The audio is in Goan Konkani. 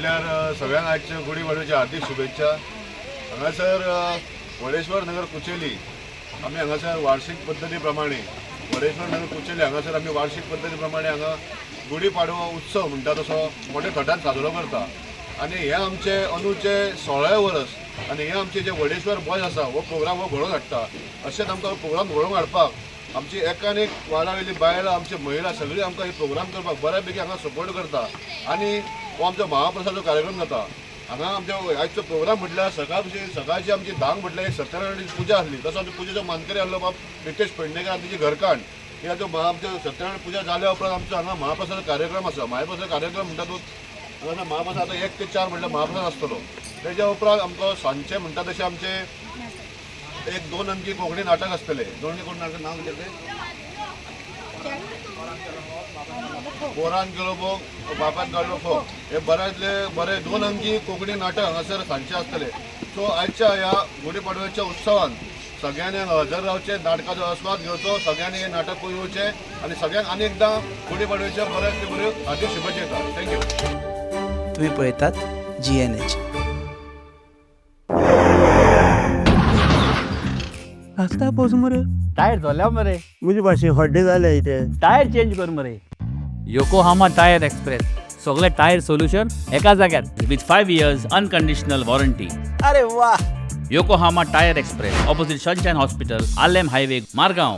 म्हटल्यार सगळ्यांक आजच्या गुडी पाडव्याच्या हार्दीक शुभेच्छा. हांगासर वडेश्वर नगर कुचेली आमी हांगासर वार्षिक पद्दती प्रमाणे, वडेश्वर नगर कुचेली हांगासर आमी वार्षिक पद्दती प्रमाणे हांगा गुडी पाडवो उत्सव म्हणटा तसो मोठ्या थाटान साजरो करता. आनी हे आमचे अंदूचे 16 वर्स आनी हे आमचे जे वडेश्वर बॉयज आसा हो प्रोग्राम हो घडोवन हाडटा. अशेंच आमकां प्रोग्राम घडोवन हाडपाक आमची एकान एक वाडावयली बायलां, आमची महिला सगळी आमकां हे प्रोग्राम करपाक बऱ्यापैकी हांगा सपोर्ट करता. आनी हो आमचो महाप्रसादाचो कार्यक्रम जाता हांगा. आमच्या आयचो प्रोग्राम म्हटल्यार सकाळची आमची 10क म्हटल्यार एक सत्यनारायणाची पुजा आसली. तसो आमच्या पुजेचो मानकरी आसलो बाब रितेश पेडणेकर आनी तेजी घरकान्न. ही आमच्यो आमच्यो सत्यनारायण पुजा जाल्या उपरांत आमचो हांगा महाप्रसाद कार्यक्रम आसा. महाप्रसाद कार्यक्रम म्हणटा तो हांगा महाप्रसाद आतां 1 ते 4 म्हटल्यार महाप्रसाद आसतलो. तेज्या उपरांत आमकां सांजचे म्हणटा तशें आमचे एक दोन अंकी कोंकणी नाटक आसतलें. दोन अंकी कोंकणी नाटक नांव कितें तें? पोरान केलो भोग, बापान काडलो फोग. हे बऱ्यांतले बरे दोन अंकी कोंकणी नाटक हांगासर सांजचें आसतलें. सो आयच्या ह्या गुडी पाडव्याच्या उत्सवान सगळ्यांनी हांगा हजर रावचें, नाटकाचो आस्वाद घेवचो, सगळ्यांनी हें नाटक पळोवचें आनी सगळ्यांक आनी एकदां गुडी पाडव्याच्या बऱ्यांतले बऱ्यो हार्दीक शुभेच्छा दिता. Thank you. तुम्ही पळयतात जीएनएच. रस्ता पोस मरे. टायर जोल्या मरे. म्हजे भाशेन हड्डे जाले इथे. टायर चेंज कर मरे. योकोहामा टायर एक्सप्रेस, सगळे टायर सोल्युशन एका जाग्यार with 5 years unconditional warranty. अरे वा! Yokohama Tyre Express, opposite Sunshine Hospital, Arlem Highway, Margao.